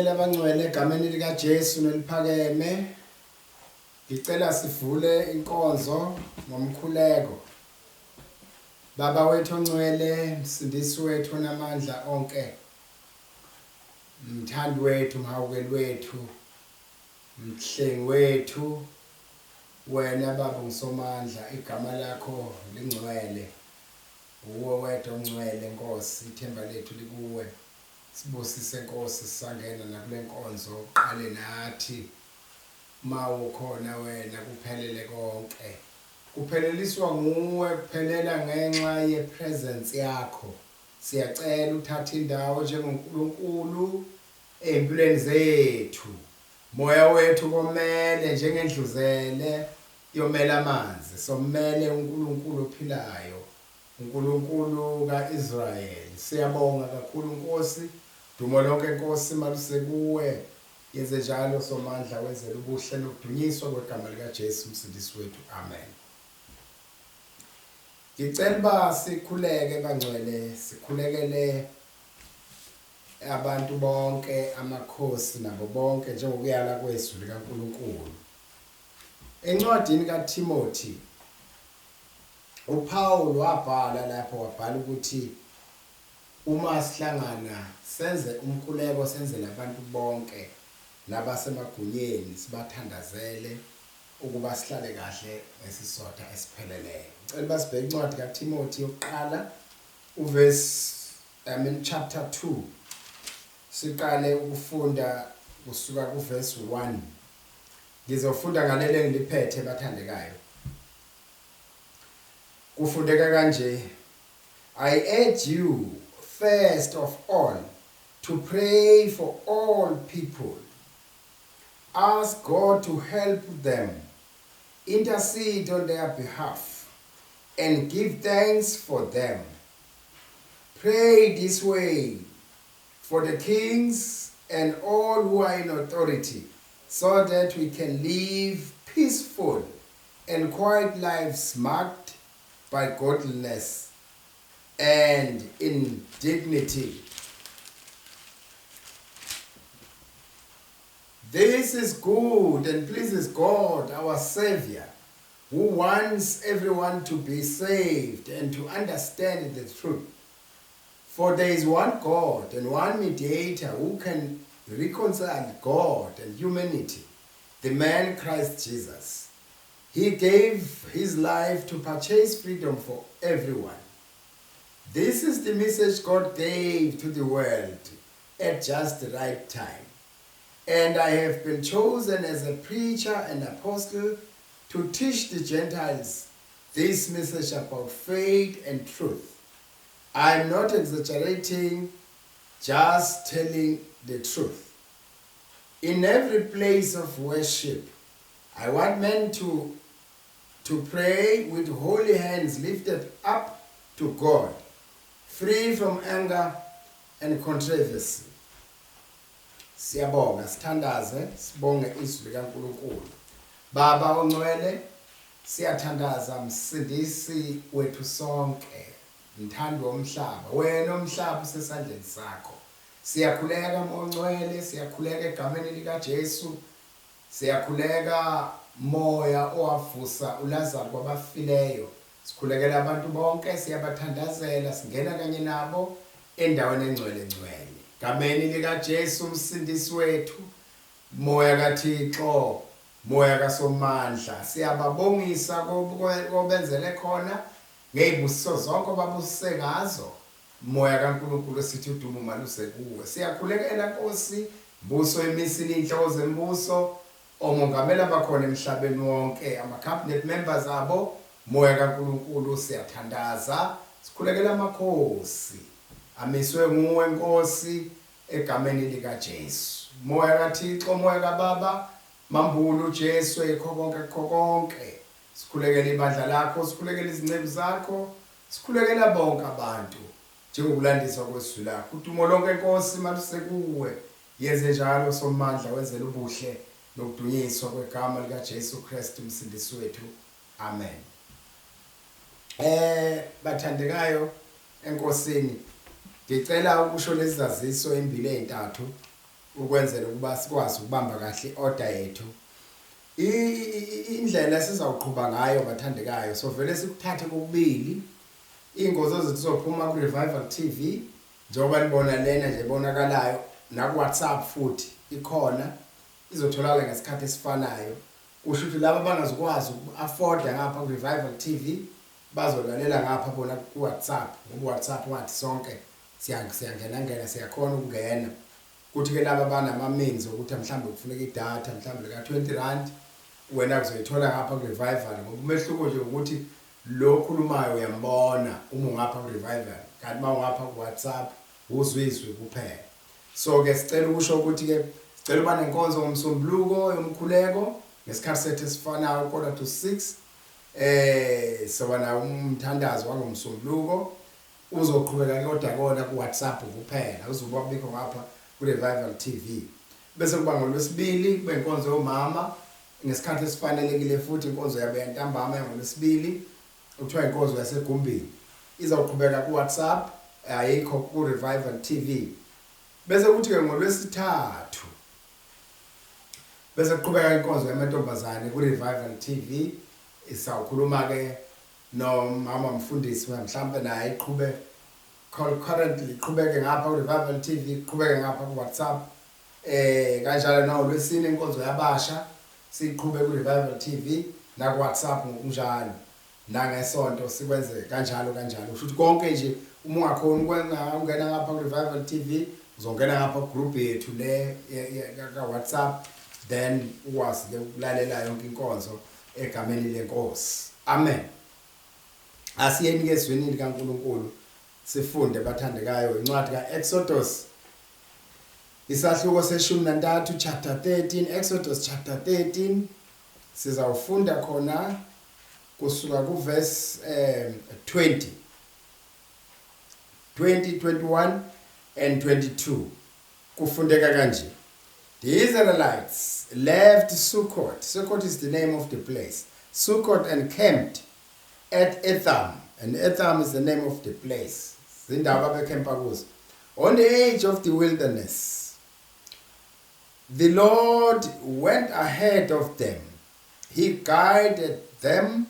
Ngiyanibingelela abangcwele egameni likaJesu neliphakeme. Ngicela sivule inkonzo ngomkhuleko. Baba wethu ongcwele, Msindisi wethu onamandla onke. Mthandi wethu, mhawukeli wethu, Mhlengi wethu, wena Baba unguSomandla, igama lakho lingcwele. Uwe wedwa ongcwele Nkosi, ithemba lethu likuwe. Sibusise Nkosi sisangena nakulenkonzo uqale nathi mawukhona wena kuphelele konke. Kupheleliswa nguwe kuphelela ngenxa ye presence yakho. Siyacela uthathe indawo njengoNkulunkulu ezimpilweni zethu. Moya wethu komele njengendluzele yomela amanzi. Somele uNkulunkulu ophilayo. UNkulunkulu ka-Israyeli. Siyabonga kakhulu Nkosi. Dumo lonke Nkosi maluse kuwe. Yenze njalo Somandla wenzele ubuhle nokudunyiswa kwegama likaJesu uMsindisi wethu. Amen. Ngicela uba sikhuleke bangcwele, sikhulekele abantu bonke, amakhosi nabo bonke njengokuyala kwezwi likaNkulunkulu. Encwadini kaThimothi UPaul wabhala lapho wabhala ukuthi uma sihlangana senze umkhuleko senzele abantu bonke nabasemagunyeni sibathandazele ukuba sihlale kahle ngesisotha esipheleleyo. Ngicela uba sibheke incwadi kaTimothy yokuqala uverse I mean chapter 2 siqale ukufunda kusuka kuverse 1. Ngizofunda ngaleli engiliphethe bathandekayo. Kufundeka kanje, I urge you first of all to pray for all people. Ask God to help them, intercede on their behalf, and give thanks for them. Pray this way for the kings and all who are in authority, so that we can live peaceful and quiet lives marked by godliness and in dignity. This is good and pleases God, our Savior, who wants everyone to be saved and to understand the truth. For there is one God and one mediator who can reconcile God and humanity, the man Christ Jesus. He gave his life to purchase freedom for everyone. This is the message God gave to the world at just the right time. And I have been chosen as a preacher and apostle to teach the Gentiles this message about faith and truth. I'm not exaggerating, just telling the truth. In every place of worship, I want men to, to pray with holy hands lifted up to God, free from anger and controversy. Siyabonga sithandaze sibonge izwi likaNkulunkulu. Baba ongcwele siyathandaza msindisi wethu sonke mthandi womhlaba wena umhlaba usesandleni sakho. Siyakhuleka Mongcwele siyakhuleka egameni likaJesu siyakhuleka Moya owavusa uLazaru kwabafileyo sikhulekela abantu bonke siyabathandazela singena kanye nabo endaweni engcwele ngcwele gameni likaJesu umsindisi wethu Moya kaThixo Moya kaSomandla siyababongisa kobenzele khona ngezibusiso zonke obabusise ngazo Moya kaNkulunkulu sithi udumo maluse kuwe. Siyakhulekela Nkosi, mbuso emisile inhloko zembuso, omongameli abakhona emhlabeni wonke, ama cabinet members abo, Moya kaNkulunkulu siyathandaza, sikhulekela amakhosi amiswe nguwe Nkosi egameni likaJesu. Moya kaThixo, Moya kaBaba, mambulu uJesu ekho konke kukho konke. Sikhulekela ibandla lakho, sikhulekela izinceku zakho, Sikhulekela bonke abantu njengokulandiswa kwezwi lakho. Udumo lonke Nkosi maluse kuwe. Yenze njalo Somandla wenzele ubuhle nokudunyiswa kwegama likaJesu Kristu uMsindisi wethu. Amen. Eh bathandekayo eNkosini ngicela ukusho lezi zaziso embili ezintathu. Ukwenzela ukuba sikwazi ukubamba kahle i-order yethu. Indlela esizawuqhuba ngayo, bathandekayo, so vele sikuthathe kokubili. Iy'nkonzo zethu zizophuma ku-Revival TV, njengoba nibona lena nje ebonakalayo, naku-WhatsApp futhi ikhona, izotholakala ngesikhathi esifanayo. Kusho ukuthi laba abangazukwazi uku-afforda ngapha ku-Revival TV bazolalela ngapha bona ku-WhatsApp, ngoba u-WhatsApp wathi sonke siyangena ngena, siyakhona ukungena. Kuthi-ke laba abanama-means okuthi mhlawumbe kufuneka idatha mhlawumbe lika-20 rand, wena uzoyithola ngapha ku-Revival, ngoba umehluko nje ukuthi lo okhulumayo uyambona uma ungapha ku-Revival, kanti uma ungapha ku-WhatsApp uzwa izwi kuphela. So-ke sicela ukusho ukuthi-ke sicela uba nenkonzo ngoMsombuluko yomkhuleko ngesikhathi sethu esifanayo, 5:45. Soba nawo umthandazo wangoMsombuluko, uzoqhubeka kodwa kona ku-WhatsApp kuphela, uzoba bikho ngapha ku-Revival TV. Bese kuba ngoLwesibili kube inkonzo yomama ngesikhathi esifanelekile futhi, inkonzo yabo yantambama yangoLwesibili kuthiwa inkonzo yasegumbini, izawuqhubeka ku-WhatsApp, ayikho ku-Revival TV. Bese kuthi-ke ngoLwesithathu bese kuqhubeka inkonzo yamantombazane ku-Revival TV. Isawukhuluma-ke nomama mfundisi, mhlampe naye iqhube concurrently, iqhubeke ngapha ku-Revival TV, iqhubeke ngapha ku-WhatsApp. Kanjalo nangolwesine inkonzo yabasha siyiqhube ku-Revival TV naku-WhatsApp ngokunjalo, nangesonto sikwenze kanjalo kanjalo. Kusho ukuthi konke nje uma ungakhoni ukungena ngapha ku-Revival TV, uzongena ngapha ku-group yethu le ka-WhatsApp, then ukwazi ke ukulalela yonke inkonzo egameni leNkosi. Amen. Asiyeni ke ezwini likaNkulunkulu sifunde, bathandekayo, incwadi kaExodus, isahluko seshumi nantathu, chapter 13, Exodus chapter 13. Sizawufunda khona kusuka kuverse 20, 20, 21 and 22. Kufundeka kanje: The Israelites left Sukkot. Sukkot is the name of the place. Sukkot, and camped at Etham, and Etham is the name of the place. Zindawo abekhempa kuzo, on the edge of the wilderness. The Lord went ahead of them. He guided them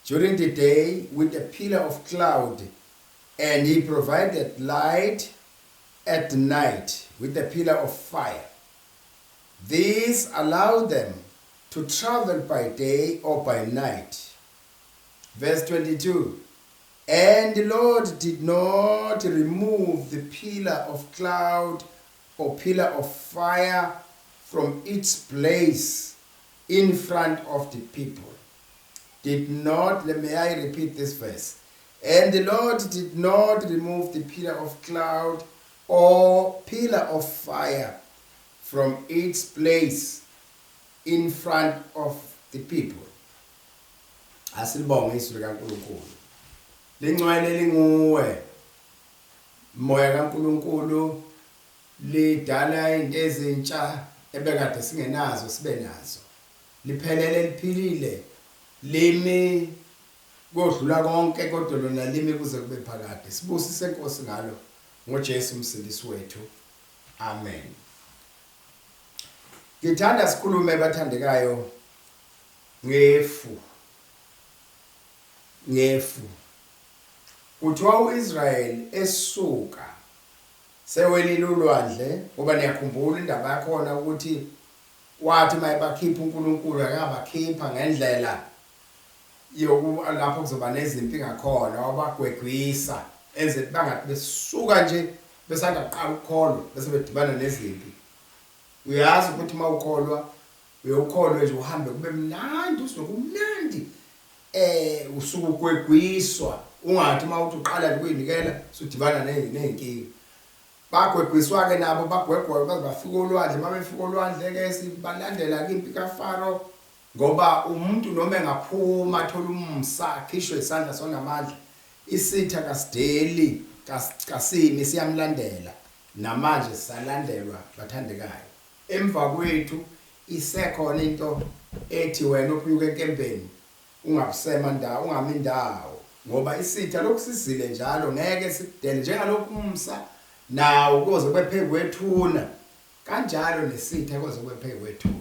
during the day with a pillar of cloud, and he provided light at night with a pillar of fire. This allowed them to travel by day or by night. Verse 22. And the Lord did not remove the pillar of cloud or pillar of fire from its place in front of the people. Did not, let me I repeat this verse. And the Lord did not remove the pillar of cloud or pillar of fire from its place in front of the people. Asilibonge izwi likaNkulunkulu. Lingcwele linguwe. Moya kaNkulunkulu, lidala into ezintsha ebekade singenazo sibe nazo. Liphelele, liphilile, limi kodlula konke, kodwa lona limi kuze kube phakade. Sibusise, Nkosi, ngalo ngoJesu umsindisi wethu. Amen. Ngithanda sikhulume, bathandekayo, ngefu. Ngefu. Kuthiwa uIsrael esuka sewelile ulwandle, ngoba niyakhumbula indaba yakhona ukuthi wathi mayebakhipha uNkulunkulu, akabakhipha ngendlela yoku lapho kuzoba nezimpi ngakhona, wabagwegwisa enze bangathi besuka nje besanda kuqala ukukholwa bese bedibana nezimpi. Uyazi ukuthi uma ukholwa uyokholwa nje uhambe kube mnandi, usuke kumnandi, usuke ugwegwiswa, ungathi uma uthi uqala nje ukuyinikela usudibana nezinkinga. Bagwegwiswa ke nabo, bagwegwa baze bafika olwandle. Uma befika olwandle ke sibalandela impi kaFaro, ngoba umuntu noma engaphuma athola umsa, akhishwe isandla sonamandla, isitha kasideli, kasimi, siyamlandela. Namanje sisalandelwa, bathandekayo. Emva kwethu isekhona into ethi wena ophunyuka enkembeni ungabusema ndawo, ungami indawo, ngoba isitha lokhu sisizile njalo, ngeke sikudele njengalokhu umsa nawo kuze kube phezu kwethuna. Kanjalo nesitha kwaze kube phezu kwethuna.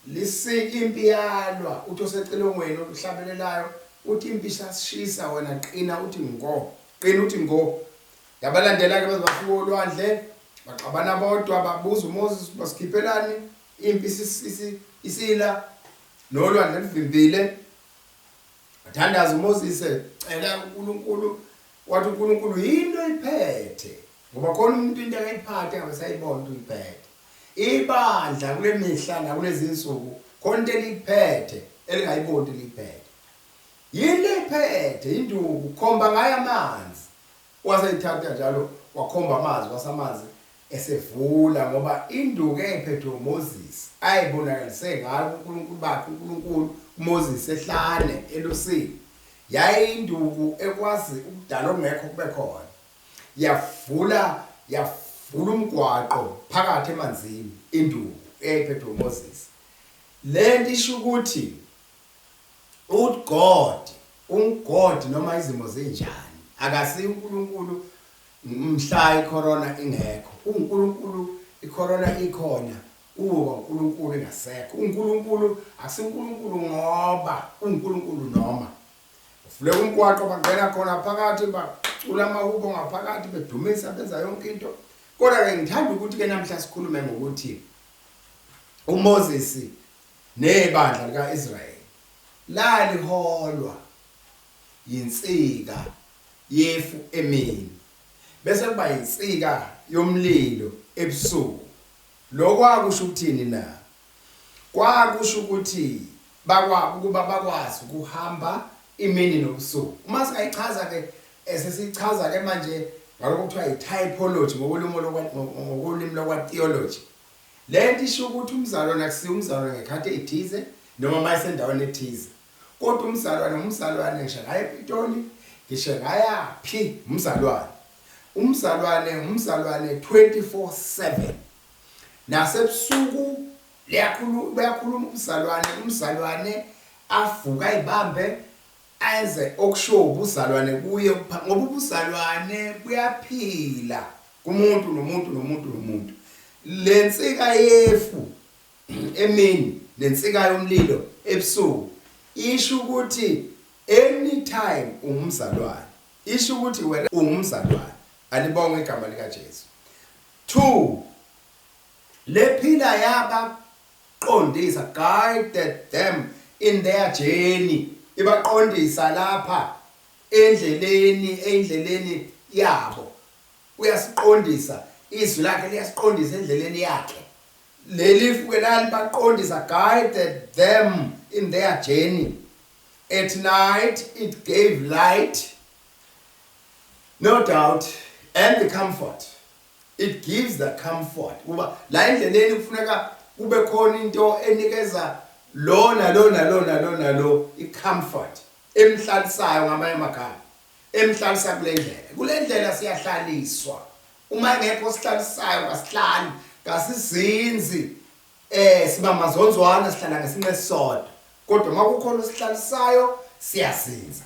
Lisi impi yalwa uthi osecilongweni oluhlabelelayo uthi impi isashisa wena qina uthi ngo qina uthi ngo yabalandela ke baze bafika olwandle baxabana bodwa babuza uMoses basikhiphelani impi isila nolwandle luvimbile Wathandaza uMoses ecela uNkulunkulu wathi uNkulunkulu yini oyiphethe ngoba khona umuntu into akayiphathe ngabe sayibona ukuthi uyiphethe ibandla kule mihla nakulezi nsuku khona into eliphethe elingayiboni liphethe yini leyiphethe induku khomba ngayo amanzi Waseyithatha njalo wakhomba amanzi wasamanzi esevula ngoba induku eyayiphethwe uMoses ayibonakalise ngayo uNkulunkulu bakhe uNkulunkulu kuMoses ehlane elusini yayinduku ekwazi ukudala okungekho kube khona yavula yavula umgwaqo phakathi emanzini induku eyayiphethwe uMoses lento isho ukuthi UGod unguGod noma izimo zinjani. Akasiye uNkulunkulu mhla iCorona ingekho. UNkulunkulu iCorona ikhona uba uNkulunkulu ingasekho. UNkulunkulu akusiNkulunkulu ngoba uNkulunkulu noma uvuleka umgwaqo bangena khona phakathi bacula amahubo ngaphakathi bedumisa benza yonke into. Kodwa ke ngithanda ukuthi ke namhla sikhulume ngokuthi uMoses Nebandla lika-Israyeli laliholwa yinsika yefu emini, bese kuba yinsika yomlilo ebusuku. Lokho kwakusho ukuthini na? Kwakusho ukuthi bakwa ukuba bakwazi ukuhamba imini nobusuku. Uma singayichaza ke esesichaza ke manje ngalokho kuthiwa i-typology ngokolimi ngokolimi lokwa-theology. Lento isho ukuthi umzalwane akusiye umzalwane ngekhathi eyithize noma uma esendaweni ethize. Kodwa umzalwane umzalwane ngisho ngaya ePitoli, ngisho ngayaphi umzalwane. Umzalwane umzalwane 24/7. Nasebusuku liyakhuluma bayakhuluma umzalwane umzalwane avuka ayibambe Enze okushiwo ubuzalwane kuye ngoba ubuzalwane buyaphila kumuntu nomuntu nomuntu nomuntu. Le nsika yefu emini nensika yomlilo ebusuku isho ukuthi anytime ungumzalwane, isho ukuthi wena ungumzalwane. Alibongwe igama likaJesu. 2 lephila yaba Qondisa, guided them in their journey, ibaqondisa lapha endleleni, endleleni yabo. Uyasiqondisa, izwi lakhe liyasiqondisa endleleni yakhe. Leli fuke lalibaqondisa, guided them in their journey. At night it gave light, no doubt, and the comfort. It gives the comfort kuba la endleleni kufuneka kube khona into enikeza lo nalo nalo nalo nalo i-comfort emhlalisayo ngamanye amagama emhlalisa kule ndlela kule ndlela siyahlaliswa uma engekho sihlalisayo kasihlali kasizinzi eh siba mazonzwana sihlala ngesinqe esisodwa kodwa uma kukhona osihlalisayo siyazinza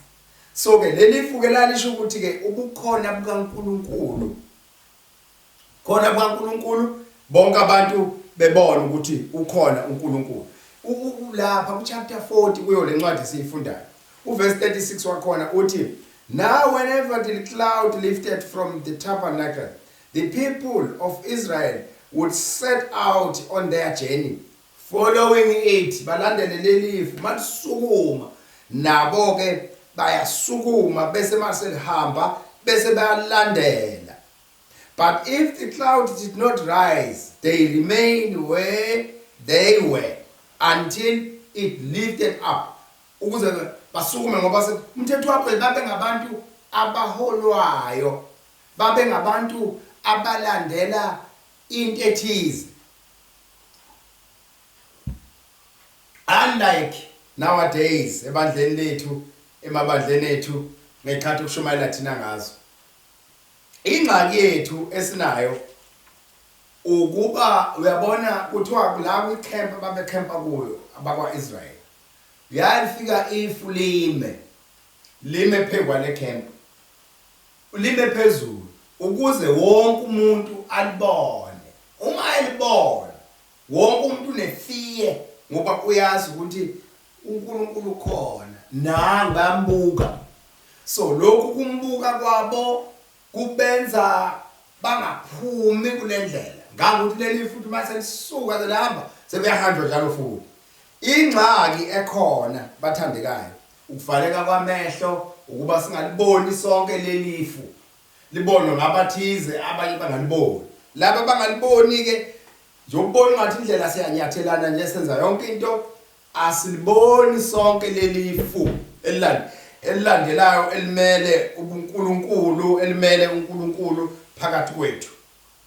so ke leli fuke lalisho ukuthi ke ubukhona bukaNkuluNkulu khona bukaNkuluNkulu bonke abantu bebona ukuthi ukhona uNkulunkulu lapha ku chapter 40 kuyo lencwadi esiyifundayo uverse 36 wakhona uthi now whenever the cloud lifted from the tabernacle the people of Israel would set out on their journey following it balandele lelifu malisukuma nabo ke bayasukuma bese maselihamba bese bayalandela but if the cloud did not rise they remained where they were until it lifted up ukuze basukume ngoba umthetho wabo babe ngabantu abaholwayo babe ngabantu abalandela into ethize unlike nowadays ebandleni lethu emabandleni ethu ngekhathi ukushumayela thina ngazo ingxaki yethu esinayo ukuba uyabona kuthiwa la kwicamp ababekhempa kuyo abakwa-Israyeli yalifika ifu lime lime phezu kwale camp lime phezulu ukuze wonke umuntu alibone. Uma Bayalibona. Wonke umuntu unefiye ngoba uyazi ukuthi uNkulunkulu ukhona. Nangu bayambuka. So lokhu kumbuka kwabo kubenza bangaphumi kule ndlela. Ngangokuthi leli futhi uma selisuka selihamba sekuyahanjwa njalo futhi. Ingxaki ekhona bathandekayo ukuvaleka kwamehlo ukuba singaliboni sonke lelifu. Libonwe ngabathize abanye bangaliboni. Laba abangaliboni ke nje ukubona ungathi indlela siyanyathelana nje senza yonke into asiliboni sonke lelifu elilandelayo elimele ubuNkulunkulu elimele uNkulunkulu phakathi kwethu.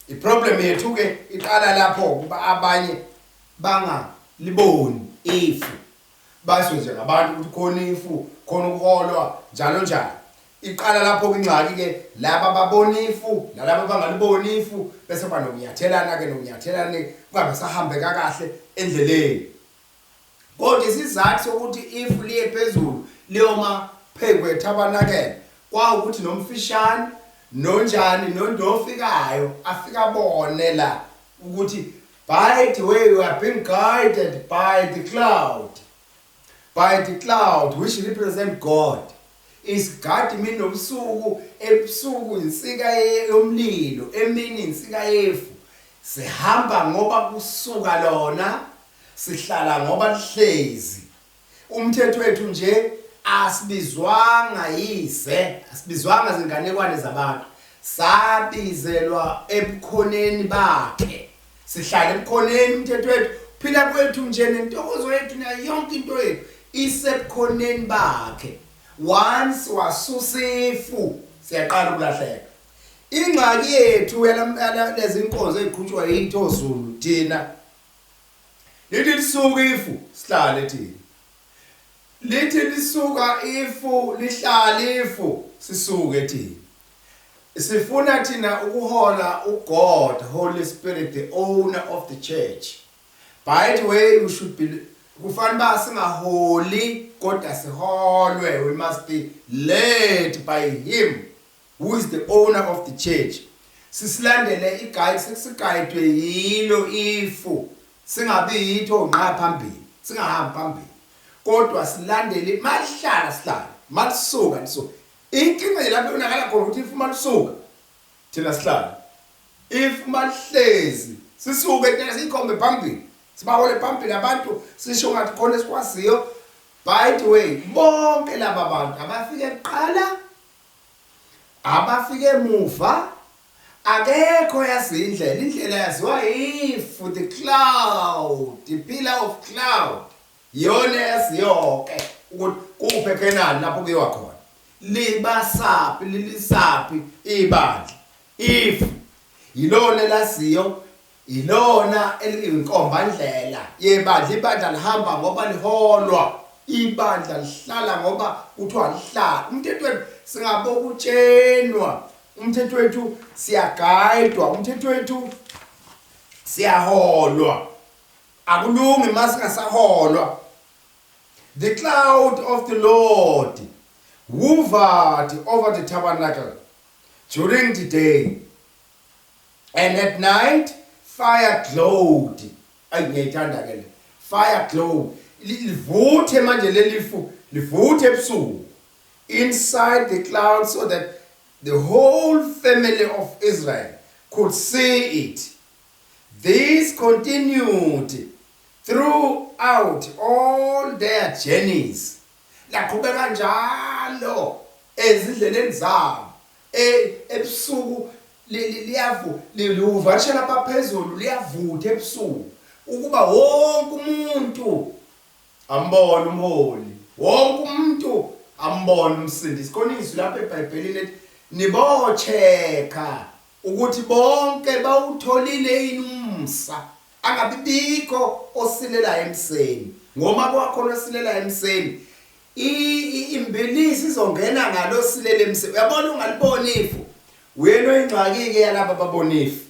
Iproblem yethu ke iqala lapho kuba abanye bangaliboni ifu. Basho nje ngabantu ukuthi khona ifu, khona ukuholwa njalo njalo. Iqala lapho ingxaki ke laba babona ifu nalaba bangaliboni ifu bese kuba nokunyathelana ke nokunyathelana kungabe sahambeka kahle endleleni. Kodwa isizathu sokuthi ifu liye phezulu liyoma phezu kwethabanakele kwawukuthi nomfishane nonjani nondofikayo afika bone la ukuthi by the way we are being guided by the cloud, by the cloud which represent God. Isigadi imini nobusuku, ebusuku insika yomlilo, emini insika yefu. Sihamba ngoba kusuka lona, sihlala ngoba lihlezi. Umthetho wethu nje asibizwanga yize, asibizwanga zinganekwane zabantu. Sabizelwa ebukhoneni bakhe. Sihlala ebukhoneni umthetho wethu, phila kwethu nje nentokozo yethu nayo yonke into yethu isebukhoneni bakhe. Once wasusa ifu siyaqala ukulahleka. Ingxaki yethu yalezi nkonzo eziqhutshwa yithi oZulu thina lithi lisuka ifu sihlale thina. Lithi lisuka ifu lihlale ifu sisuke thina. Sifuna thina ukuhola uGod, Holy Spirit, the owner of the church. By the way, we should be kufanele uba singaholi kodwa siholwe. We must be led by him who is the owner of the church. Sisilandele iguide, sisigayidwe yilo ifu. Singabi yithi onqa phambili, singahambi phambili. Kodwa silandele malihlala sihlala, malisuka lisuka. Inkinga nje lapho yonakala khona ukuthi if malisuka thina sihlala. If malihlezi sisuke thina siyikhombe phambili. Sibahole phambili abantu sisho ngathi khona esikwaziyo. By the way, bonke laba bantu abafike kuqala abafike emuva akekho yazi indlela. Indlela yaziwa ifu, the cloud, the pillar of cloud. Iyona eyaziyo-ke ukuthi kuphi eKhenani lapho kuyiwa khona. Libasaphi, lilisaphi ibandla. If yilona elaziyo, yilona eliyinkombandlela yebandla. Ibandla lihamba ngoba liholwa. Ibandla lihlala ngoba kuthiwa lihlala. Umthetho wethu singabokutshenwa. Umthetho wethu siyagayidwa. Umthetho wethu siyaholwa. Akulungi masingasaholwa. The cloud of the Lord hovered over the tabernacle during the day, and at night fire glowed. Ayi ngiyayithanda ke le. Fire glowed. Livuthe manje lelifu, livuthe ebusuku. Inside the cloud so that the whole family of Israel could see it. This continued throughout all their journeys. Laqhubeka njalo ezindleleni zabo. E, ebusuku liyavu liwuvakashela lapha phezulu liyavutha ebusuku ukuba wonke umuntu ambone umholi, wonke umuntu ambone umsindisi. Khona izwi lapha eBhayibhelini ethi nibochecka ukuthi bonke bawutholile yini umsa, angabibikho osilela emseni, ngoma kwakhona osilela emseni imbilisi izongena ngalo silela emseni. Uyabona ungaliboni ifu, uyena oyingxaki ke yalaba babona ifu,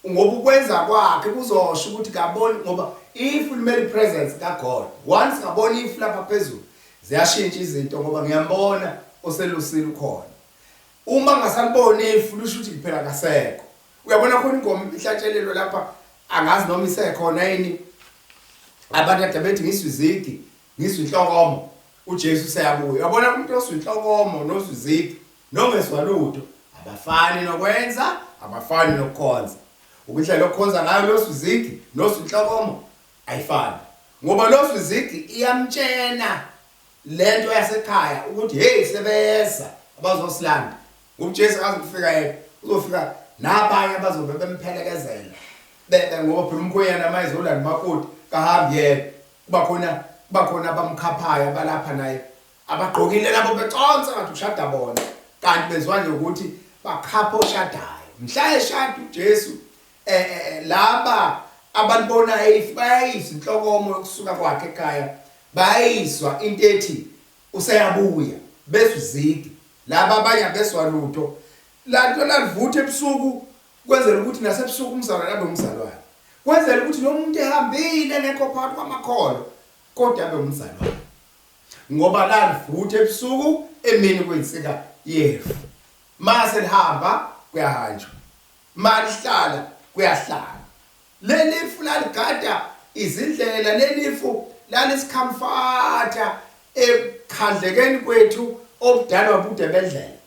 ngoba ukwenza kwakhe kuzosho ukuthi kaboni, ngoba ifu limele presence kaGod. Once ngabona ifu lapha phezulu ziyashintsha izinto, ngoba ngiyambona oselusile ukhona. Uma ngasaliboni ifu lusho ukuthi kuphela kasekho. Uyabona khona ingoma ihlatshelelwe lapha. Angazi noma isekhona yini. Abantu kade bethi ngiswa izigi, ngiswa inhlokomo, uJesu useyabuya. Uyabona umuntu oswa inhlokomo noswa izigi nongezwa lutho, abafani nokwenza, abafani nokukhonza. Ukindlela yokukhonza ngayo loswa izigi noswa inhlokomo ayifani. Ngoba loswa izigi iyamtshena lento yasekhaya ukuthi hey sebeza abazosilanda. Ngoba uJesu akazi ukufika yedwa, uzofika nabanye abazobe bemphelekezela. Bebe ngoba phela umkhwenyana uma ezolanda umakoti kahambi yedwa. Kuba khona kuba khona abamkhaphayo abalapha naye abagqokile labo beconsa ngathi ushada bona kanti benziwa nje ukuthi bakhapha oshadayo. Mhla eshada uJesu eh, eh, eh laba abalibona ifu bayayizwa inhlokomo yokusuka kwakhe ekhaya bayayizwa into ethi useyabuya bezwa izigi laba abanye abezwa lutho lanto lalivutha ebusuku kwenzela ukuthi nasebusuku umzalwane abe umzalwane kwenzela ukuthi noma umuntu ehambile engekho phakathi kwamakholwa kodwa abe umzalwane ngoba lalivutha ebusuku emini kuyinsika yefu mase lihamba kuyahanjwa malihlala kuyahlala lelifu laligada izindlela lelifu lalisikhamfatha ekukhandlekeni kwethu obudalwa bude bendlela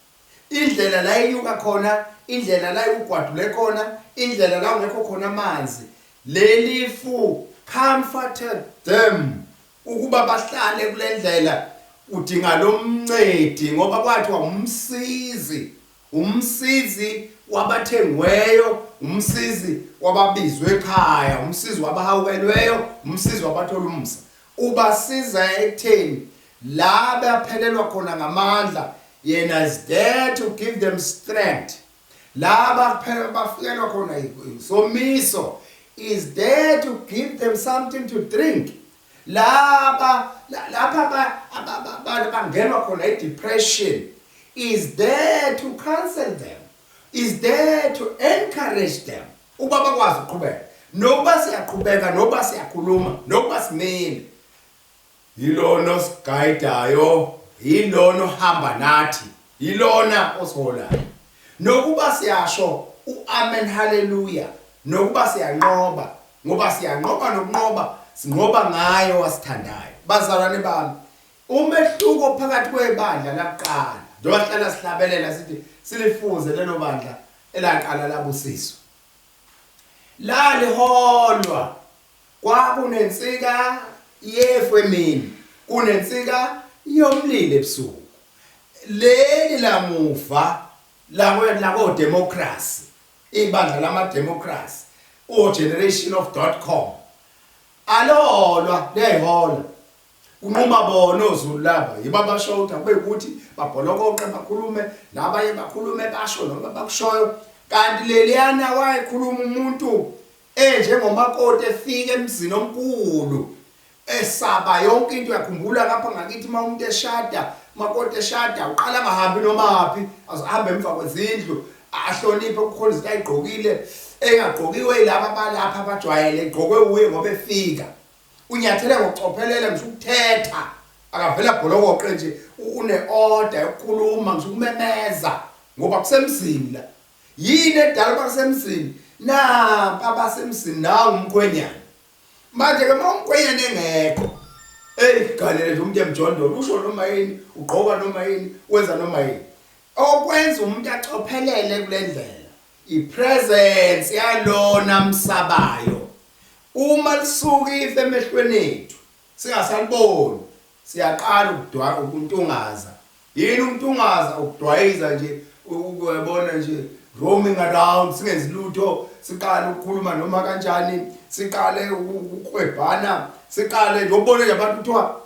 indlela la inyuka khona indlela la ikugwadule khona indlela la ungekho khona amanzi lelifu comforted them ukuba bahlale kule ndlela udinga lomncedi ngoba kwathiwa umsizi Umsizi wabathengweyo, umsizi wababizwe ekhaya, umsizi wabahawukelweyo, umsizi wabathola umusa. Ubasiza ekutheni la baphelelwa khona ngamandla, yena is there to give them strength. La bafikelwa khona isomiso is there to give them something to drink. Laba lapha bangenwa khona i-depression is there to counsel them, is there to encourage them ukuba bakwazi ukuqhubeka. Nokuba siyaqhubeka, nokuba siyakhuluma, nokuba simile. Yilona osigayidayo, yilona ohamba nathi, yilona osiholayo. Nokuba siyasho u-amen haleluya, nokuba siyanqoba, ngoba siyanqoba nokunqoba, sinqoba ngaye owasithandayo. Bazalwane bami, umehluko phakathi kwebandla lakuqala, njengoba sihlala sihlabelela sithi silifuze lelo bandla elaqala labusiswa. Laliholwa kwakunensika yefu emini, kunensika yomlilo ebusuku. Leli lamuva lako democracy, ibandla lama democracy, o generation of dot com, aliholwa, liyayihola. Kunquma bona oZulu laba, yibo abasho ukuthi akube ukuthi babholokoqe bakhulume nabanye bakhulume basho noma bakushoyo. Kanti leliyana wayekhuluma umuntu enjengomakoti efika emzini omkhulu esaba yonke into. Uyakhumbula lapha ngakithi uma umuntu eshada, umakoti eshada, uqala angahambi nomaphi, ahambe emva kwezindlu, ahloniphe kukhona izinto ayigqokile engagqokiwe yilaba abalapha abajwayele, igqokwe uye ngoba efika. Unyathele ngokucophelela ngisho ukuthetha, akavela bholokoqe nje, une-order yokukhuluma ngisho ukumemeza ngoba kusemzini la. Yini edala uba kusemzini? Nampa abasemzini nawu umkhwenyana. Manje ke uma umkhwenyana engekho, eyi galele nje umuntu emjondolo, usho noma yini, ugqoka noma yini, wenza noma yini. Okwenza umuntu acophelele kule ndlela i-presence yalona msabayo. Uma lisuka ifu emehlweni ethu singasaliboni, siyaqala ukudwa ukuntungaza. Yini ukuntungaza? Ukudwayiza nje, ukubona nje roaming around singenzi lutho, siqale ukukhuluma noma kanjani, siqale ukukwebhana, siqale nje ubone nje abantu kuthiwa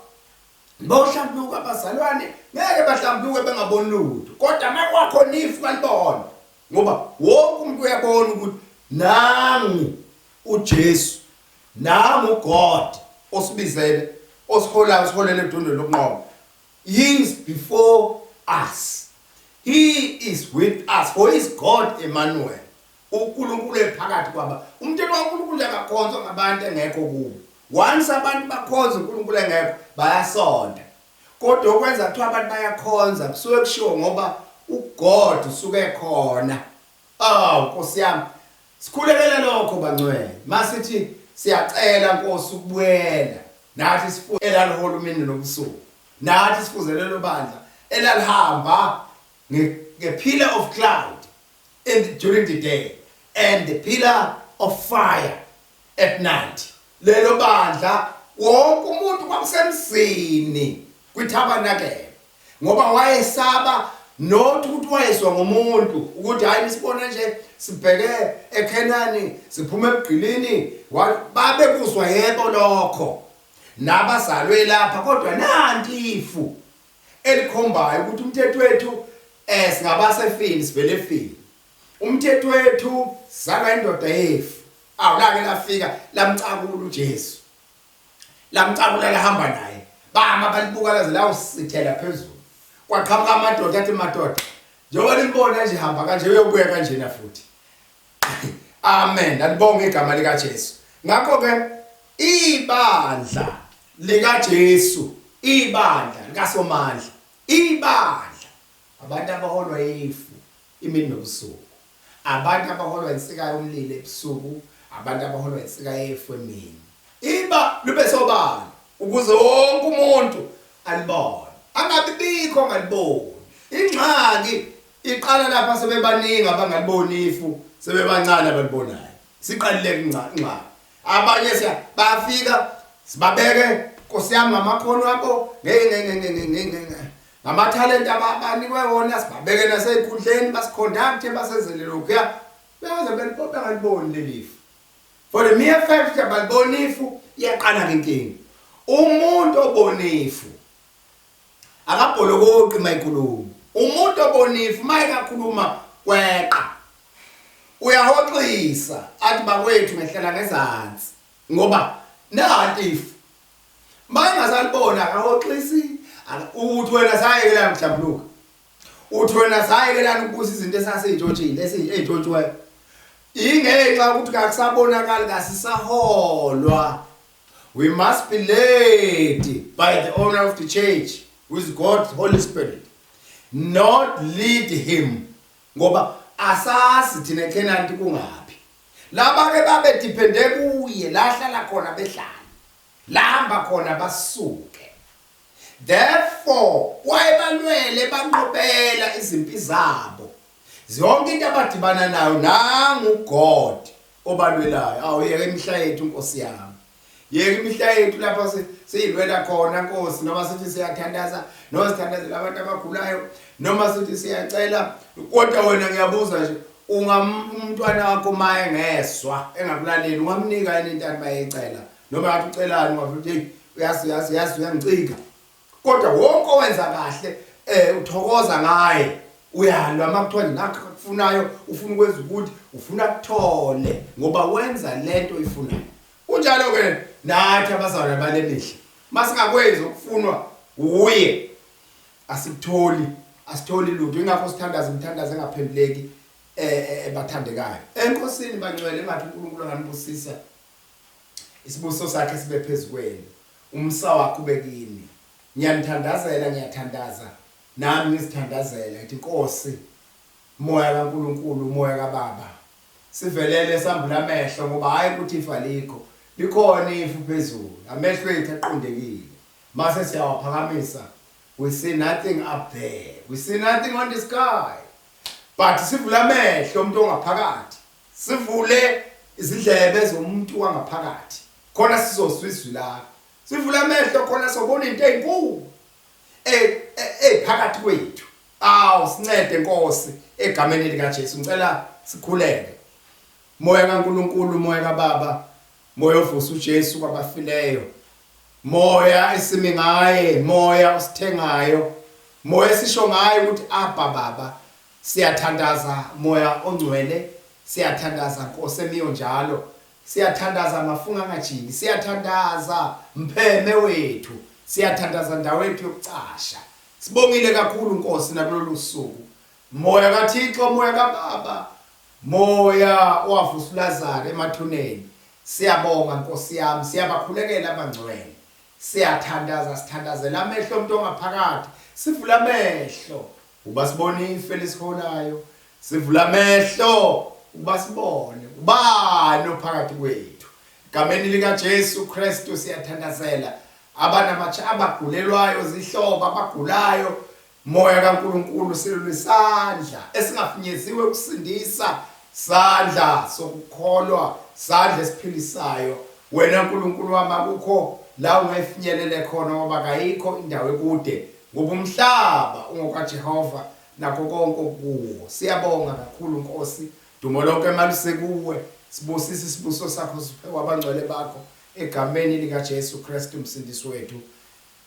bohlambuluka abazalwane, ngeke bahlambuluke bengaboni lutho, kodwa makwakhona ifu balibona, ngoba wonke umuntu uyabona ukuthi nangu uJesu, nangu uGod osibizele, osiholayo, osiholela edondweni lokunqoba. He is before us. He is with us, for he is God Emmanuel. uNkulunkulu ephakathi kwaba. Umthetho kaNkulunkulu akakhonzwa ngabantu engekho kubo. Once abantu bakhonza uNkulunkulu engekho, bayasonta. Kodwa okwenza kuthiwa abantu bayakhonza kusuke kushiwo ngoba uGod usuke ekhona. Awu Nkosi yami. Sikhulekele lokho bangcwele. Masithi siyacela Nkosi ukubuyela nathi sifuze elalihola umini nobusuku. Nathi sifuze lelo bandla elalihamba nge-pillar of cloud during the day and the pillar of fire at night. Lelo bandla wonke umuntu kwakusemzini kwithabanakele ngoba wayesaba not ukuthi wayezwa ngomuntu ukuthi hayi nisibona nje sibheke eKhenani siphuma ebugqilini babe kuzwa yebo lokho nabazalwe lapha kodwa nanti ifu elikhombayo ukuthi umthetho wethu eh singabasefini sivele efini umthetho wethu zalwa indoda yefu awulake lafika lamcakula uJesu lamcakula lahamba naye bama balibuka laze lawusithela phezulu kwaqhamuka amadoda athi madoda njengoba nimbona nje hamba kanje uyobuya kanjena futhi amen alibonge igama likaJesu ngakho ke ibandla likaJesu ibandla likaSomandla ibandla abantu abaholwa ifu imini nobusuku Abantu abaholwa insika yomlilo ebusuku, abantu abaholwa insika yefu emini. Iba lube sobala ukuze wonke umuntu alibone. Angabi bikho ongaliboni. Ingxaki iqala lapha sebebaningi abangaliboni ifu, sebebancane abalibonayo. Siqalile ingxaki. Abanye siya bafika sibabeke Nkosi yami ngamakhono abo ngamathalente abanikwe wona sibabeke nasey'khundleni basikhondakthe basenzele lokhuya baze bengaliboni lelifu for the mere fact ukuthi abaliboni ifu iyaqala-ke inkinga umuntu obona ifu akabholokoqi uma ekhuluma umuntu obona ifu uma ekakhuluma kweqa uyahoxisa athi bakwethu ngehlela ngezansi ngoba nanti ifu Uma engasalibona akahoxisi uthi wena sayekelani ukuhlambuluka uthi wena sayekelani ukubusa izinto esasey'tshontshile ey'tshontshiweyo ingenxa ukuthi kakusabonakali kasisaholwa we must be led by the owner of the church who is God Holy Spirit not lead him ngoba asazi thina eKhenani kungaphi laba ke babe depende kuye la hlala khona behlala Lahamba khona basuke. Therefore wayebalwele banqobela izimpi zabo. Zonke into abadibana nayo nangu God obalwelayo. Awu yeke imihla yethu Nkosi yami. Yeke imihla yethu lapha siyilwela khona Nkosi noma sithi siyathandaza noma sithandazela abantu abagulayo noma sithi siyacela kodwa wena ngiyabuza nje ungamntwana wakho maye ngeswa engakulaleli ungamnika yini into abayicela noma ngathi ucelani ungathi hey uyazi uyazi uyazi uyangicika kodwa wonke owenza kahle eh uthokoza ngaye uyalwa makuthiwa nje nakho akufunayo ufuna ukwenza ukuthi ufuna kuthole ngoba wenza lento oyifunayo kunjalo ke nathi abazalwane balemihla masingakwenzi okufunwa uye asikutholi asitholi lutho ingakho sithandaza imithandazo engaphenduleki eh, eh, ebathandekayo enkosini bangcwele engathi uNkulunkulu anganibusisa Isibusiso sakhe sibe phezu kwenu. Umusa wakhe ube kini. Ngiyanithandazela, ngiyathandaza nami ngizithandazela ngithi Nkosi, Moya kaNkulunkulu, Moya kaBaba, sivelele sambula amehlo ngoba hhayi ukuthi ifu alikho, likhona ifu phezulu, amehlo ethu aqondekile. Mase siyawaphakamisa, we see nothing up there, we see nothing on the sky. But sivule amehlo umuntu ongaphakathi Sivule izindlebe zomuntu wangaphakathi khona sizozwa izwi lakho. Sivule amehlo khona sobona into ezinkulu eziphakathi kwethu. Awu sincede Nkosi egameni likaJesu. Ngicela sikhuleke. Moya kaNkulunkulu, moya kaBaba, moya ovusa uJesu kwabafileyo. Moya esimi ngaye, moya osithengayo, moya esisho ngaye ukuthi Abba Baba. Siyathandaza Moya oNgcwele, siyathandaza Nkosi emiyo njalo, siyathandaza mafunga angajiki, siyathandaza Mpheme wethu, siyathandaza ndawo yethu yokucasha. Sibongile kakhulu Nkosi nakulolu suku. Moya kaThixo, Moya kaBaba, Moya owavusa uLazaru emathuneni. Siyabonga Nkosi yami, siyabakhulekela abangcwele. Siyathandaza, sithandazela amehlo omuntu ongaphakathi. Sivula amehlo Uba sibona ifu elisiholayo, sivula amehlo ukuba sibone ubani ophakathi kwethu. Egameni likaJesu Kristu siyathandazela abanamatsha abagulelwayo zihlobo abagulayo Moya kaNkulunkulu silula isandla esingafinyeziwe ukusindisa sandla sokukholwa sandla esiphilisayo wena Nkulunkulu wami akukho la ungefinyelele khona ngoba kayikho indawo ekude ngoba umhlaba ungokaJehova nakho konke okukuwo siyabonga kakhulu Nkosi dumo lonke maluse kuwe sibusise isibuso sakho siphe wabangcwele bakho egameni likaJesu Kristu umsindisi wethu.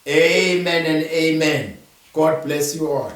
Amen and amen. God bless you all.